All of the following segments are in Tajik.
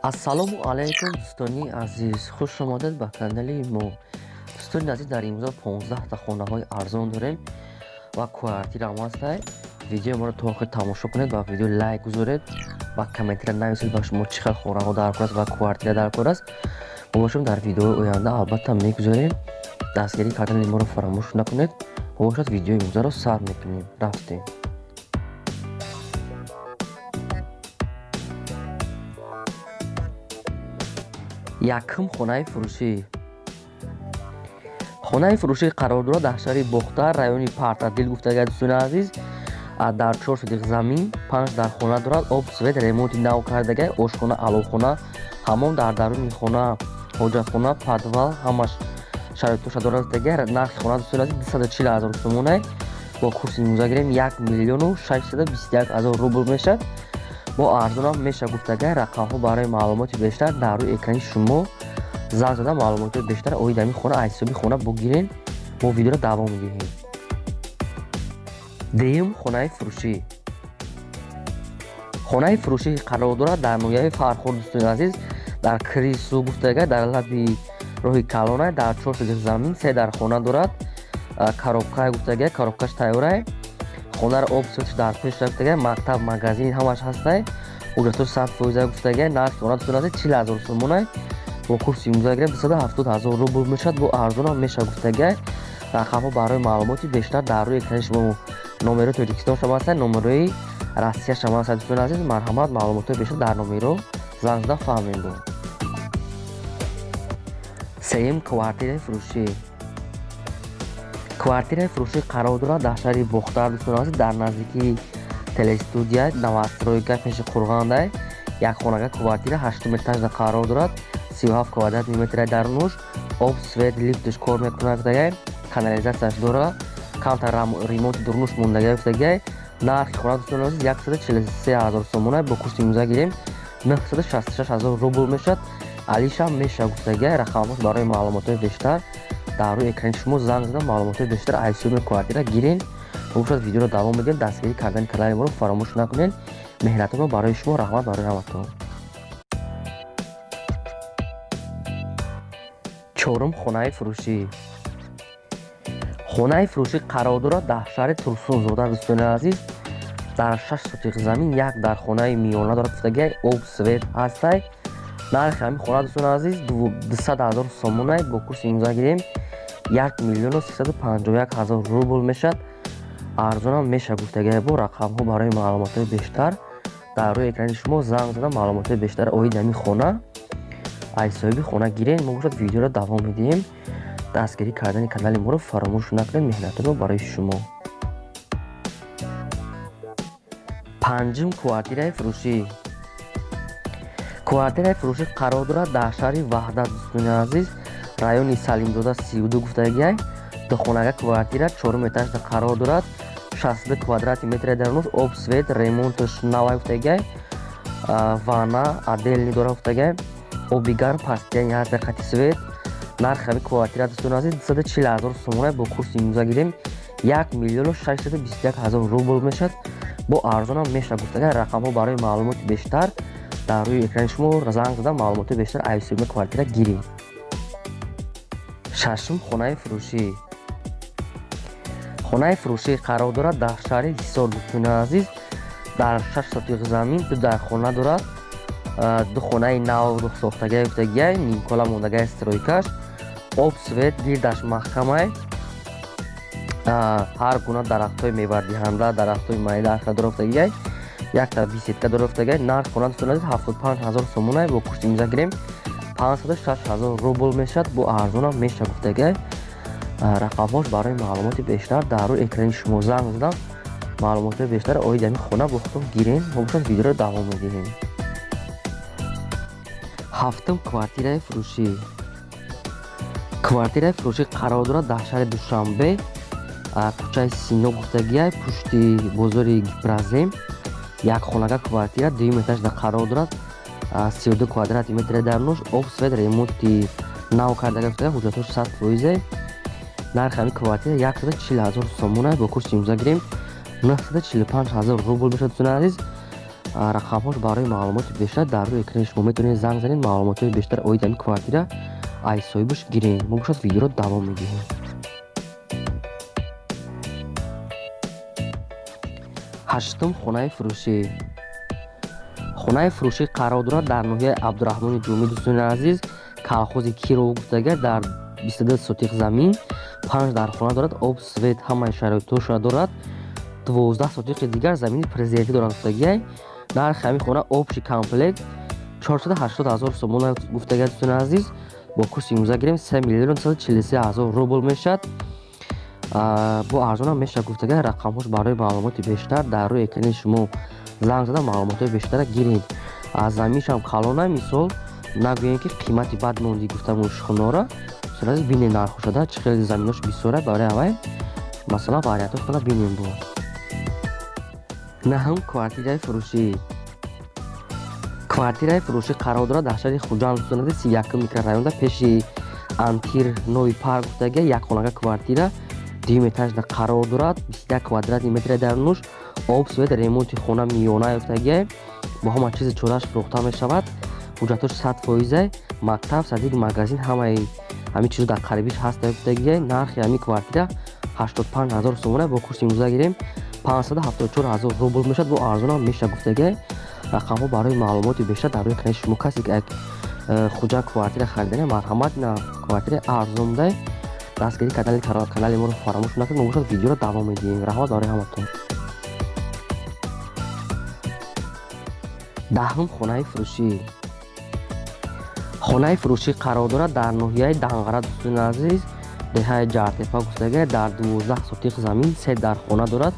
Ассалому алайкум, дӯстони азиз, хуш омадед ба канали мо. Дӯстони азиз, дар имрӯза 15 та хонаҳои арзон дорем ва квартираам ҳастай. Видеои моро то охир тамошо кунед ва видео лайк гузоред ва комментария нависед, ба шумо чӣ хел хонаҳо даркор аст ва квартира даркор аст. Мо бошем, дар видеои оянда албатта мегузорем. Дастгирӣ кардани моро фаромӯш накунед. Мо бошад, видеои имрӯзаро сар мекунем. Рафтем. Якум хонаи фурӯшӣ. Хонаи фурӯшӣ қарор дорад дар шаҳри Бохтар, райони Партадил гуфтага, дӯстони азиз. Дар 4 сотих замин, панҷ дар хона дорад, об, свет, ремонти нав кардага, ошхона, аловхона, ҳамом дар даруни хона, ҳоҷатхона, подвал, ҳамаш шароитоша дорад гуфтага. Нархи хона, дӯстони азиз, 240 000 сомонай. Бо курси имрӯза гирем, 1 621 000 рубл мешавад. Бо арзонам меша гуфтага. Рақамҳо барои маълумоти бештар дар рӯи экрани шумо, занг зада маълумотҳои бештар оид ҳамин хона аз ҳисоби хона бигирен. Мо видеоро давом медиҳем. Дуюм хонаи фурӯшӣ. Хонаи фурӯшӣ қарор дорад дар ноҳияи Фархор, дӯстони азиз, дар Крису гуфтага, дар лаби роҳи калона, дар 4 сотих замин, се дар хона дорад, коробкае гуфтага, коробкаш тайёрай. Хонаро об, светш дар пеш рафтага, мактаб, магазин ҳамаш ҳастай, ҳуҷҷатҳо 100% гуфтага. Нархи хона, дӯстони азиз, 40 000 сомонай. Бо курси имрӯза гирем, 270 000 рубл мешавад. Бо арзонам меша гуфтага. Рақамҳо барои маълумоти бештар дар рӯи экрани шумо, номерои Тоҷикистон шама ҳастанд, номерои Россия шама ҳастанд. Дӯстони азиз, марҳамат, маълумотҳои бештар дар номеро занг зада фаҳмем. Бо сеюм квартираи фурӯшӣ. Квартираи фурӯшӣ қарор дорад дар шаҳри Бохтар, дӯстони азиз, дар наздикии телестудия, новостройка, пеши Қурғандай. Як хонага квартира ҳаштум этажда қарор дорад, 37 квадратный метра дарунуш, об, свет, лифтш кор мекунад гуфтагай, канализатсияш дорад, камтар ремонти дурнуш мондагай гуфтагай. Нархи хона, дӯстони азиз, 143 000 сомона. Бо курси имрӯза гирем, 966 000 рубл мешавад. Алишам меша гуфтагай. Рақамҳош барои маълумотҳои бештар дар рӯи экрани шумо, занг зада маълумотҳои бештар аз ҳисоби квартира гирен. Бошад, видеоро давом медиҳем. Дастгирӣ кардани канали моро фаромӯш накунед. Меҳнатҳои мо барои шумо. Раҳмат барои ҳаматон. Чорум хонаи фурӯшӣ. Хонаи фурӯшӣ қарор дорад дар шаҳри Турсунзода, дӯстони азиз, дар 6 сотих замин, як дар хонаи миёна дорад гуфтагай, об, свет ҳастай. Нархи ҳамин хона, дӯстони азиз, 200 000 сомонай. Бо курси имрӯза гирем, 1 351 000 рубл мешавад. Арзонам меша гуфтагай. Бо рақамҳо барои маълумотҳои бештар дар рӯи экрани шумо, занг зада маълумотҳои бештар оид ҳамин хона аз соҳиби хона гирен. Мо бошад, видеоро давом медиҳем. Дастгирӣ кардани канали моро фаромӯш накунед. Меҳнатҳои мо барои шумо. Панҷум квартираи фурӯшӣ. Квартираи фурӯшӣ қарор дорад дар шаҳри Ваҳдат, дӯстони азиз, райони Салимзода 32 гуфтагиай. Духонага квартира чорум этажда қарор дорад, 62 квадратный метри дарунуш, об, свет, ремонташ навай гуфтагиай, ванна отдельный дорад гуфтагиай, оби гарм постоянный ҳаст, хати свет. Нархи ҳамин квартира, дӯстони азиз, 240 000 сомона. Бо курси имрӯза гирем, 1 621 000 рубл мешавад. Бо арзонам меша гуфтагай. Рақамҳо барои маълумоти бештар дар рӯи экрани шумо, занг зада маълумотҳои бештар аз ҳисоби квартира гиред. Шашум хонаи фурӯшӣ. Хонаи фурӯшӣ қарор дорад дар шаҳри Ҳисор, дӯстони азиз, дар 6 сотих замин, ду дар хона дорад, ду хонаи нав сохтагай гуфтагиай, нимкола мондагай стройкаш, об, свет, гирдаш маҳкамай, ҳар гуна дарахтҳои мевадиҳанда, дарахтҳои майда арха дора гуфтагиай, якта беседка дора гуфтагиай. Нархи хона, дӯстони азиз, 75 000 сомонай. Бо курси имрӯза гирем, 506 000 рубл мешавад. Бо арзонам меша гуфтагиай. Рақамҳош барои маълумоти бештар дар рӯи экрани шумо, занг зада маълумотҳои бештар оид ҳамин хона бо худтон гирен. Мо бошад, видеоро давом медиҳем. Ҳафтум квартираи фурӯшӣ. Квартираи фурӯшӣ қарор дорад дар шаҳри Душанбе, кӯчаи Сино гуфтагиай, пушти бозори Гипрозем. Як хонага квартира дуюм этажда қарор дорад, 32 квадратный метри дарунуш, об, свет, ремонти нав кардага гуфтага, ҳуҷҷатҳош 100%. Нархи ҳамин квартира 140 000 сомона. Бо курси имрӯза гирем, 945 000 рубл мешавад, дӯстони азиз. Рақамҳош барои маълумоти бештар дар рӯи экрани шумо, метавонед занг занед, маълумотҳои бештар оид ҳамин квартира аз соҳибаш гиред. Мо бошад видеоро давом медиҳем. Ҳаштум хонаи фурӯшӣ. Хонаи фурӯшӣ қарор дорад дар ноҳияи Абдураҳмони Ҷомӣ, дӯстони азиз, колхози Киров гуфтага, дар 22 сотих замин, 5 дархона дорад, об, свет, ҳамаи шароитҳоша дорад. 12 сотихи дигар замини президентӣ дорад гуфтагиай. Нархи ҳамин хона общий комплект 480 ҳазор сомон гуфтагиай, дӯстони азиз. Бо курси имрӯза гирем 3 миллион 243 ҳазор рубл мешавад. Бо арзонам мешавад гуфтагиай. Рақамҳош барои маълумоти бештар дар рӯи экрани шумо, занг зада маълумотҳои бештара гиред. Аз заминшам калона, мисол нагӯем ки қимати бад монди гуфтамун хонора. Дӯстони азиз, бинед нархошада чӣ хеле заминош бисёра, барои ҳавай масалан вариантҳои хона бинем. Бо наҳум квартираи фурӯшӣ. Квартираи фурӯшӣ қарор дорад дар шаҳри Хуҷанд, дӯстони азиз, 31-ум микрорайонда, пеши антир Нови парк гуфтага, як хонага квартира дуюм этажда қарор дорад, 21 квадратный метр дарунуш, об, свет, ремонти хона миёна ёфтагиай, бо ҳама чизи чораш фурӯхта мешавад. Ҳуҷҷатҳош 100%, мактаб, садик, магазин, ҳамаи ҳамин чизо дар қарибиш ҳаст ёфтагиай. Нархи ҳамин квартира 85 ҳазор сомона, бо курси имрӯза гирем 574 ҳазор рубл мешавад, бо арзонам мешавад гуфтагиай. Рақамҳо барои маълумоти бештар дар рӯи экрани шумо. Касе ки Хуҷанд квартира харидани, марҳамат, на квартираи арзондай, дастгирӣ кардани канали моро фаромӯш накунед. Мо бошад видеоро давом медиҳем. Раҳмат барои ҳаматон. Даҳум хонаи фурӯшӣ. Хонаи фурӯшӣ қарор дорад дар ноҳияи Данғара, дӯстони азиз, деҳаи Ҷартепа гуфтагиай, дар 12 сотих замин, се дархона дорад,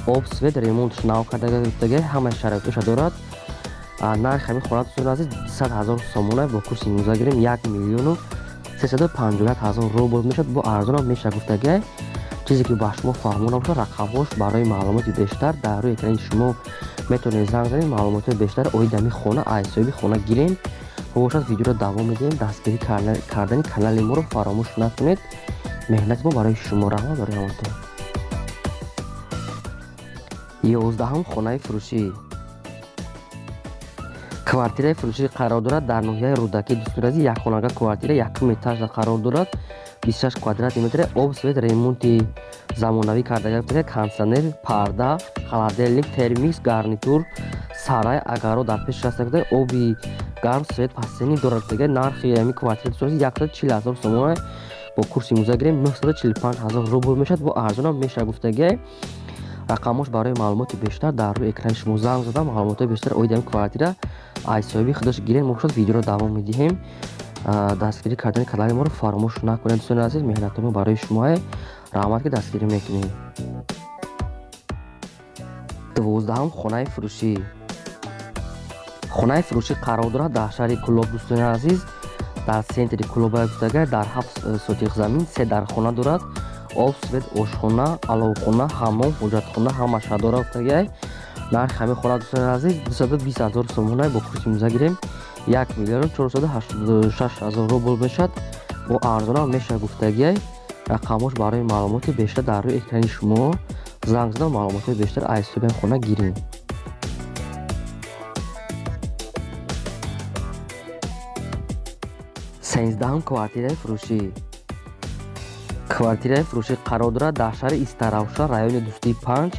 об, свет, ремонтш нав карда гуфтагиай, ҳамаи шароитоша дорад. Нархи ҳамин хона, дӯстони азиз, 200 ҳазор сомона, бо курси имрӯза гирем 1 миллиону 351 ҳазор рубл мешавад, бо арзонам мешавад гуфтагиай. Чизе ки ба шумо фаҳмо набошад, рақамҳош барои маълумоти бештар дар рӯи экрани шумо, метавонед занг занед, маълумотҳои бештар оид ҳамин хона аз соҳиби хона гирем. Мо бошад видеоро давом медиҳем. Дастгирӣ кардани канали моро фаромӯш накунед. Меҳнати мо барои шумо. Раҳмат барои ҳаматон. 11-ум хонаи фурӯшӣ. Квартираи фурӯшӣ қарор дорад дар ноҳияи Рӯдакӣ, дӯстони азиз, як хонага квартира якум этажда қарор дорад, 26 квадратный метр, об, свет, ремонти замонавӣ карда гирифта, кондитсионер, парда, холодильник, термикс, гарнитур, сарай, агаро дар пеш раста, оби гарм, свет пастени дорад. Нархи ҳамин квартира, дӯстони азиз, 140 ҳазор сомона, бо курси имрӯза гирем 945 ҳазор рубл мешавад, бо арзонам мешавад гуфтагиай. Рақамҳош барои маълумоти бештар дар рӯи экрани шумо, занг зада маълумотҳои бештар оид ҳамин квартира аз соҳиби худаш гирем. Мо бошад видеоро давом медиҳем. Дастгирӣ кардани канали моро фаромӯш накунед, дӯстони азиз. Меҳнатҳои мо барои шумоае. Раҳмат, ки дастгирӣ мекунед. 12-ум хонаи фурӯшӣ. Хонаи фурӯшӣ қарор дорад дар шаҳри Кӯлоб, дӯстони азиз, дар центри Кӯлоба гуфтагар, дар 7 сотих замин, се дархона дорад, об, свет, ошхона, аловхона, ҳаммом, ҳоҷатхона ҳамаша дорад гуфтагиай. Нархи ҳамин хона, дӯстони азиз, 220 ҳазор сомона, бо курси имрӯза гирем 1 миллиону 486 ҳазор рубл мешавад, бо арзонам мешавад гуфтагиай. Рақамҳош барои маълумоти бештар дар рӯи экрани шумо, занг зада маълумотҳои бештар аз ҳисоби хона гирем. 13-ум квартираи фурӯшӣ. Квартираи фурӯшӣ қарор дорад дар шаҳри Истаравшан, райони Дӯстии 5,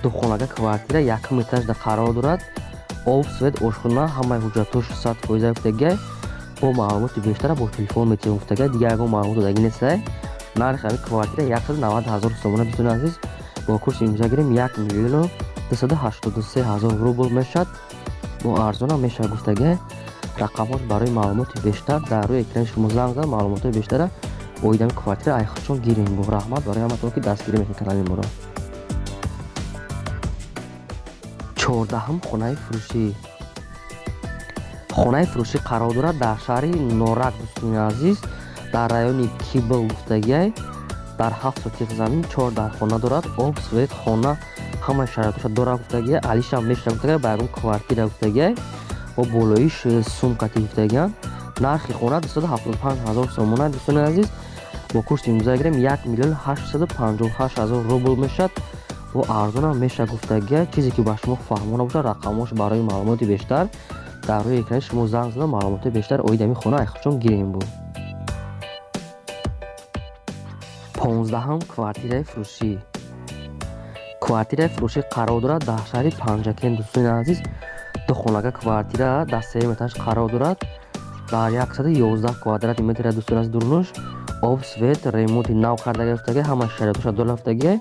духонага квартира якум этажда қарор дорад, об, свет, ошхона, ҳамаи ҳуҷҷатҳош 100% гуфтагиай. Бо маълумоти бештара бо телефон метавонем гуфтагиай, дигар ягон маълумот додагӣ нестай. Нархи ҳамин квартира 190 ҳазор сомона, дӯстони азиз, бо курси имрӯза гирем 1 миллиону 283 ҳазор рубл мешавад, бо арзонам мешавад гуфтагиай. Рақамҳош барои маълумоти бештар дар рӯи экрани шумо, занг зада маълумотҳои бештара оид ҳамин квартира аз худшон гирем. Бо раҳмат барои ҳаматон, ки дастгирӣ мекунед канали моро. 14-ум хонаи фурӯшӣ. Хонаи фурӯшӣ қарор дорад дар шаҳри Норак, дӯстони азиз, дар райони Кибл гуфтагиай, дар 7 сотих замин, чор дархона дорад, об, свет, хона, ҳамаи шароитоша дорад гуфтагиай. Алишам мешавад гуфтагиай, ба ягон квартира гуфтагиай, бо болоиш сумкати гуфтагиан. Нархи хона 275 ҳазор сомона, дӯстони азиз, бо курси имрӯза гирем 1 миллион 858 ҳазор рубл мешавад, Бо арзонам меша гуфтагия. Чизе ки ба шумо фаҳмона бошад, рақамҳош барои маълумоти бештар дар рӯи экрани шумо, занг зада, маълумоти бештар оид ҳамин хона айхудшон гирем. Буд 15-ҳам квартираи фурӯшӣ. Квартираи фурӯшӣ қарор дорад дар шаҳри Панҷакент, дӯстони азиз. Ду хонага квартира дар сеюм этаж қарор дорад, дар 111 квадрати метр, дӯстони азиз. Дурнуш, об, свет, ремонти нав карда гирифтагӣ, ҳама шароитоша дора рафтагӣ.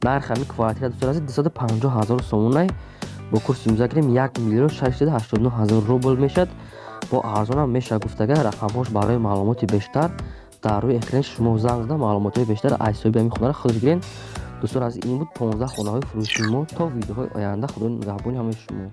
Нархи ҳамин квартира, дӯстони азиз, 250 ҳазор сомонай. Бо курси имрӯза гирем, 1 689 000 рубл мешавад. Бо арзонам меша гуфтага. Рақамҳош барои маълумоти бештар дар рӯи экрани шумо, занг зада, маълумотҳои бештар аз ҳисоби ҳамин хонаро худаш гирен. Дӯстон азиз, ин буд 15 хонаҳои фурӯши мо. То видеоҳои оянда, Худо нигаҳбони ҳамаи шумо.